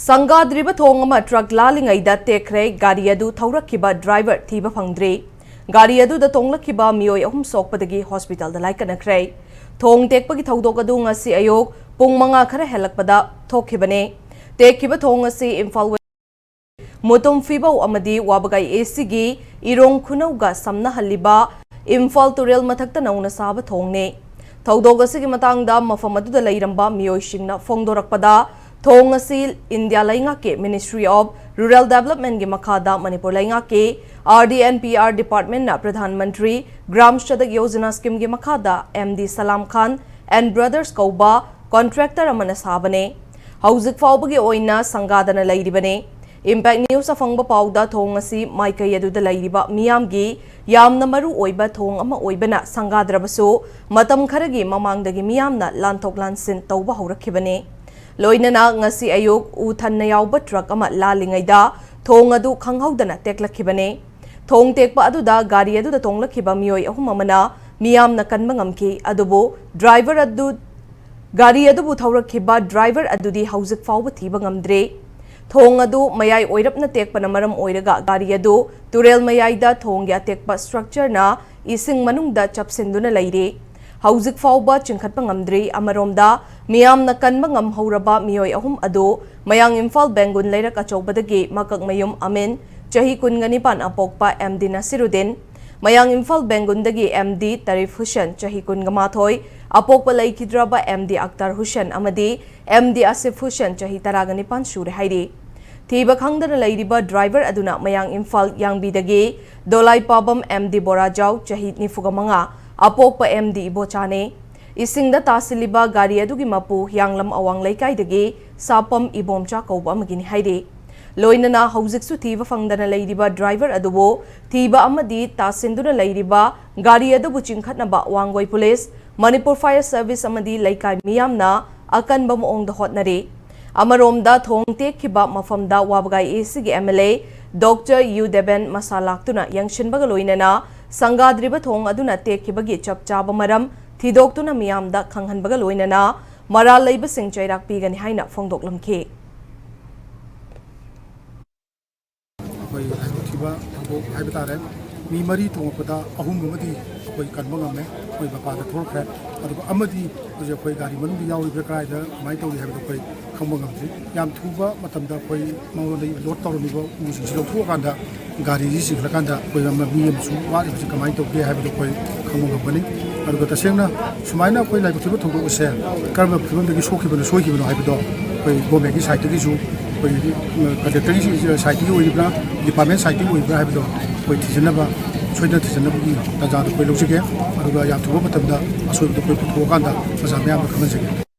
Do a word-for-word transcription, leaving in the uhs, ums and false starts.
ꯁꯪꯒꯥꯗ꯭ꯔꯤꯕ ꯊꯣꯡ ꯑꯃ ꯇ꯭ꯔꯛ ꯂꯥꯜꯂꯤꯉꯩꯗ ꯇꯦꯛꯈ꯭ꯔꯦ꯫ ꯒꯥꯔꯤ ꯑꯗꯨ ꯊꯧꯔꯛꯈꯤꯕ ꯗ꯭ꯔꯥꯏꯚꯔ ꯊꯤꯕ ꯐꯪꯗ꯭ꯔꯤ꯫ ꯒꯥꯔꯤ ꯑꯗꯨꯗ ꯇꯣꯡꯂꯛꯈꯤꯕ ꯃꯤꯑꯣꯏ ꯑꯍꯨꯝ ꯁꯣꯛꯄꯗꯒꯤ ꯍꯣꯁꯄꯤꯇꯥꯜꯗ ꯂꯥꯏꯀꯠꯅꯈ꯭ꯔꯦ꯫ ꯊꯣꯡ ꯇꯦꯛꯄꯒꯤ ꯊꯧꯗꯣꯛ ꯑꯗꯨ ꯉꯁꯤ ꯑꯌꯨꯛ ꯄꯨꯡ ꯃꯉꯥ ꯈꯔ ꯍꯦꯜꯂꯛꯄꯗ ꯊꯣꯛꯈꯤꯕꯅꯤ꯫ ꯇꯦꯛꯈꯤꯕ ꯊꯣꯡ ꯑꯁꯤ ꯏꯝꯐꯥꯜ ꯋꯦꯁ ꯃꯨꯇꯨꯝ ꯐꯤꯕꯧ ꯑꯃꯗꯤ ꯋꯥꯕꯒꯥꯏ ꯑꯦꯁꯤꯒꯤ ꯏꯔꯣꯡ ꯈꯨꯅꯧꯒ ꯁꯝꯅꯍꯜꯂꯤꯕ ꯏꯝꯐꯥꯜ ꯇꯨꯔꯦꯜ ꯃꯊꯛꯇ ꯅꯧꯅ ꯁꯥꯕ ꯊꯣꯡꯅꯤ꯫ ꯊꯧꯗꯣꯛ ꯑꯁꯤꯒꯤ ꯃꯇꯥꯡꯗ ꯃꯐꯝ ꯑꯗꯨꯗ ꯂꯩꯔꯝꯕ ꯃꯤꯑꯣꯏꯁꯤꯡꯅ ꯐꯣꯡꯗꯣꯔꯛꯄꯗ, ꯊꯣꯡ ꯑꯁꯤ ꯏꯟꯗꯤꯌꯥ ꯂꯩꯉꯥꯛꯀꯤ Ministry of Rural Developmentꯀꯤ ꯃꯈꯥꯗ ꯃꯅꯤꯄꯨꯔ ꯂꯩꯉꯥꯛꯀꯤ R D and P R Departmentꯅ Pradhan Mantri gram Sadak Yojana Schemeꯒꯤ ꯃꯈꯥꯗ M D Salam Khan and Brothers ꯀꯧꯕ contractor ꯑꯃꯅ ꯁꯥꯕꯅꯦ꯫ ꯍꯧꯖꯤꯛ ꯐꯥꯎꯕꯒꯤ ꯑꯣꯏꯅ ꯁꯪꯒꯥꯗꯅ ꯂꯩꯔꯤꯕꯅꯦ꯫ Impact News ꯐꯪꯕ ꯄꯥꯎꯗ, ꯊꯣꯡ ꯑꯁꯤ ꯃꯥꯏꯀꯩ ꯑꯗꯨꯗ ꯂꯩꯔꯤꯕ ꯃꯤꯌꯥꯝꯒꯤ ꯌꯥꯝꯅ ꯃꯔꯨ ꯑꯣꯏꯕ ꯊꯣꯡ ꯑꯃ ꯑꯣꯏꯕꯅ ꯁꯪꯒꯥꯗ꯭ꯔꯕꯁꯨ, ꯃꯇꯝ ꯈꯔꯒꯤ ꯃꯃꯥꯡꯗꯒꯤ ꯃꯤꯌꯥꯝꯅ ꯂꯥꯟꯊꯣꯛ ꯂꯥꯟꯁꯤꯟ ꯇꯧꯕ ꯍꯧꯔꯛꯈꯤꯕꯅꯤ꯫ ꯂꯣꯏꯅꯅ ꯉꯁꯤ ꯑꯌꯨꯛ ꯎ ꯊꯟꯅ ꯌꯥꯎꯕ ꯇ꯭ꯔꯛ ꯑꯃ ꯂꯥꯜꯂꯤꯉꯩꯗ ꯊꯣꯡ ꯑꯗꯨ ꯈꯪꯍꯧꯗꯅ ꯇꯦꯛꯂꯛꯈꯤꯕꯅꯤ꯫ ꯊꯣꯡ ꯇꯦꯛꯄ ꯑꯗꯨꯗ ꯒꯥꯔꯤ ꯑꯗꯨꯗ ꯇꯣꯡꯂꯛꯈꯤꯕ ꯃꯤꯑꯣꯏ ꯑꯍꯨꯝ ꯑꯃꯅ ꯃꯤꯌꯥꯝꯅ ꯀꯟꯕ ꯉꯝꯈꯤ, ꯑꯗꯨꯕꯨ ꯗ꯭ꯔꯥꯏꯚꯔ ꯑꯗꯨ, ꯒꯥꯔꯤ ꯑꯗꯨꯕꯨ ꯊꯧꯔꯛꯈꯤꯕ ꯗ꯭ꯔꯥꯏꯚꯔ ꯑꯗꯨꯗꯤ ꯍꯧꯖꯤꯛ ꯐꯥꯎꯕ ꯊꯤꯕ ꯉꯝꯗ꯭ꯔꯤ꯫ ꯊꯣꯡ ꯑꯗꯨ ꯃꯌꯥꯏ ꯑꯣꯏꯔꯞꯅ ꯇꯦꯛꯄꯅ ꯃꯔꯝ ꯑꯣꯏꯔꯒ ꯒꯥꯔꯤ ꯑꯗꯨ ꯇꯨꯔꯦꯜ ꯃꯌꯥꯏꯗ ꯊꯣꯡꯒꯤ ꯑꯇꯦꯛꯄ structureꯅ ꯏꯁꯤꯡ ꯃꯅꯨꯡꯗ ꯆꯞꯁꯤꯟꯗꯨꯅ ꯂꯩꯔꯤ꯫ ꯍꯧꯖꯤꯛ ꯐꯥꯎꯕ ꯆꯤꯡꯈꯠꯄ ꯉꯝꯗ꯭ꯔꯤ꯫ ꯑꯃꯔꯣꯝꯗ, ꯃꯤꯌꯥꯝꯅ ꯀꯟꯕ ꯉꯝꯍꯧꯔꯕ ꯃꯤꯑꯣꯏ ꯑꯍꯨꯝ ꯑꯗꯨ ꯃꯌꯥꯡ ꯏꯝꯐꯥꯜ ꯕꯦꯡꯒꯨꯟ ꯂꯩꯔꯛ ꯑꯆꯧꯕꯗꯒꯤ ꯃꯀꯛꯃꯌꯨꯝ ꯑꯃꯤꯟ, ꯆꯍꯤ ꯀꯨꯟꯒ ꯅꯤꯄꯥꯟ, ꯑꯄꯣꯛꯄ M D ꯅꯁꯤꯔꯨꯗꯤꯟ, ꯃꯌꯥꯡ ꯏꯝꯐꯥꯜ ꯕꯦꯡꯒꯨꯟꯗꯒꯤ M D ꯇꯔꯤꯐ ꯍꯨꯁꯦꯟ, ꯆꯍꯤ ꯀꯨꯟꯒ ꯃꯥꯊꯣꯏ, ꯑꯄꯣꯛꯄ ꯂꯩꯈꯤꯗ꯭ꯔꯕ M D ꯑꯛꯇꯔ ꯍꯨꯁꯦꯟ ꯑꯃꯗꯤ M D ꯑꯁꯤꯐ ꯍꯨꯁꯦꯟ, ꯆꯍꯤ ꯇꯔꯥꯒ ꯅꯤꯄꯥꯟ ꯁꯨꯔꯦ ꯍꯥꯏꯔꯤ꯫ ꯊꯤꯕ ꯈꯪꯗꯅ ꯂꯩꯔꯤꯕ ꯗ꯭ꯔꯥꯏꯚꯔ ꯑꯗꯨꯅ ꯃꯌꯥꯡ ꯏꯝꯐꯥꯜ ꯌꯥꯡꯕꯤꯗꯒꯤ ꯗꯣꯂꯥꯏꯄꯥꯕꯝ M D ꯕꯣꯔꯥꯖꯥꯎ, ꯆꯍꯤ ꯅꯤꯐꯨꯒ ꯃꯉꯥ, ꯑꯄꯣꯛꯄ M D ꯏꯕꯣꯆꯥꯅꯦ꯫ ꯏꯁꯤꯡꯗ ꯇꯥꯁꯤꯜꯂꯤꯕ ꯒꯥꯔꯤ ꯑꯗꯨꯒꯤ ꯃꯄꯨ ꯍꯤꯌꯥꯡꯂꯝ ꯑꯋꯥꯡ ꯂꯩꯀꯥꯏꯗꯒꯤ ꯁꯥꯄꯝ ꯏꯕꯣꯝꯆꯥ ꯀꯧꯕ ꯑꯃꯒꯤꯅꯤ ꯍꯥꯏꯔꯤ꯫ ꯂꯣꯏꯅꯅ ꯍꯧꯖꯤꯛꯁꯨ ꯊꯤꯕ ꯐꯪꯗꯅ ꯂꯩꯔꯤꯕ ꯗ꯭ꯔꯥꯏꯚꯔ ꯑꯗꯨꯕꯨ ꯊꯤꯕ ꯑꯃꯗꯤ ꯇꯥꯁꯤꯟꯗꯨꯅ ꯂꯩꯔꯤꯕ ꯒꯥꯔꯤ ꯑꯗꯨꯕꯨ ꯆꯤꯡꯈꯠꯅꯕ Wangoi police, Manipur Fire Service ꯑꯃꯗꯤ ꯂꯩꯀꯥꯏ ꯃꯤꯌꯥꯝꯅ ꯑꯀꯟꯕ ꯃꯑꯣꯡꯗ ꯍꯣꯠꯅꯔꯤ꯫ ꯑꯃꯔꯣꯝꯗ, ꯊꯣꯡ ꯇꯦꯛꯈꯤꯕ ꯃꯐꯝꯗ ꯋꯥꯕꯒꯥꯏ ꯑꯦꯁꯤꯒꯤ M L A Doctor U Deben ꯃꯁꯥ ꯂꯥꯛꯇꯨꯅ ꯌꯦꯡꯁꯤꯟꯕꯒ ꯂꯣꯏꯅꯅ ꯁꯪꯒꯥꯗ꯭ꯔꯤꯕ ꯊꯣꯡ ꯑꯗꯨꯅ ꯇꯦꯛꯈꯤꯕꯒꯤ ꯆꯞ ꯆꯥꯕ ꯃꯔꯝ ꯊꯤꯗꯣꯛꯇꯨꯅ ꯃꯤꯌꯥꯝꯗ ꯈꯪꯍꯟꯕꯒ ꯂꯣꯏꯅꯅ ꯃꯔꯥꯜ ꯂꯩꯕꯁꯤꯡ ꯆꯩꯔꯥꯛ ꯄꯤꯒꯅꯤ ꯍꯥꯏꯅ ꯐꯣꯡꯗꯣꯛꯂꯝꯈꯤ꯫ ꯑꯩꯈꯣꯏ ꯂꯥꯏꯕꯛ ꯊꯤꯕ ꯊꯧꯗꯣꯛ ꯍꯥꯏꯕ ꯇꯥꯔꯦ꯫ ꯃꯤ ꯃꯔꯤ ꯇꯣꯡꯉꯛꯄꯗ ꯑꯍꯨꯝ ꯑꯃꯗꯤ ꯑꯩꯈꯣꯏ ꯀꯟꯕ ꯉꯝꯃꯦ, ꯑꯩꯈꯣꯏ ꯃꯄꯥꯟꯗ ꯊꯣꯛꯈ꯭ꯔꯦ꯫ ꯑꯗꯨꯒ ꯑꯃꯗꯤ ꯍꯧꯖꯤꯛ ꯑꯩꯈꯣꯏ ꯒꯥꯔꯤ ꯃꯅꯨꯡꯗ ꯌꯥꯎꯔꯤꯕ꯭ꯔꯥ, ꯀꯗꯥꯏꯗ ꯀꯃꯥꯏꯅ ꯇꯧꯔꯤ ꯍꯥꯏꯕꯗꯣ ꯑꯩꯈꯣꯏ ꯈꯪꯕ ꯉꯝꯗ꯭ꯔꯤ꯫ ꯌꯥꯝ ꯊꯨꯕ ꯃꯇꯝꯗ ꯑꯩꯈꯣꯏ ꯃꯉꯣꯟꯗ ꯂꯣꯗ ꯇꯧꯔꯝꯃꯤꯕ ꯎꯁꯤꯡꯁꯤ ꯂꯧꯊꯣꯛꯑꯀꯥꯟꯗ ꯒꯥꯔꯤꯁꯤ ꯆꯤꯡꯈꯠꯂꯀꯥꯟꯗ ꯑꯩꯈꯣꯏ ꯑꯃ, ꯃꯤ ꯑꯃꯁꯨ ꯋꯥꯠꯂꯤꯕꯁꯤ ꯀꯃꯥꯏꯅ ꯇꯧꯒꯦ ꯍꯥꯏꯕꯗꯣ ꯑꯩꯈꯣꯏ ꯈꯪꯕ ꯉꯝꯒꯅꯤ꯫ ꯑꯗꯨꯒ ꯇꯁꯦꯡꯅ ꯁꯨꯃꯥꯏꯅ ꯑꯩꯈꯣꯏ ꯂꯥꯏꯕꯛ ꯊꯤꯕ ꯊꯧꯗꯣꯛ ꯑꯁꯦ ꯀꯔꯝꯕ ꯐꯤꯕꯝꯗꯒꯤ ꯁꯣꯛꯈꯤꯕꯅꯣ, ꯁꯣꯏꯈꯤꯕꯅꯣ ꯍꯥꯏꯕꯗꯣ ꯑꯩꯈꯣꯏ ꯒꯣꯔꯃꯦꯟꯒꯤ ꯁꯥꯏꯠꯇꯒꯤꯁꯨ, ꯑꯩꯈꯣꯏꯒꯤ ꯀꯟꯗꯛꯇꯔꯒꯤ ꯁꯥꯏꯠꯇꯒꯤ ꯑꯣꯏꯔꯤꯕ꯭ꯔꯥ, ꯗꯤꯄꯥꯔꯠꯃꯦꯟ ꯁꯥꯏꯠꯇꯒꯤ ꯑꯣꯏꯔꯤꯕ꯭ꯔꯥ ꯍꯥꯏꯕꯗꯣ ꯑꯩꯈꯣꯏ ꯊꯤꯖꯤꯟꯅꯕ, ꯁꯣꯏꯗꯅ ꯊꯤꯖꯤꯟꯅꯕꯒꯤ ꯇꯥꯟꯖꯥꯗꯣ ꯑꯩꯈꯣꯏ ꯂꯧꯖꯒꯦ꯫ ꯑꯗꯨꯒ ꯌꯥꯝ ꯊꯨꯕ ꯃꯇꯝꯗ ꯑꯁꯣꯏꯕꯗꯣ ꯑꯩꯈꯣꯏ ꯄꯨꯊꯣꯛꯑꯀꯥꯟꯗ ꯄ꯭ꯔꯖꯥ ꯃꯌꯥꯝꯗ ꯈꯪꯍꯟꯖꯒꯦ꯫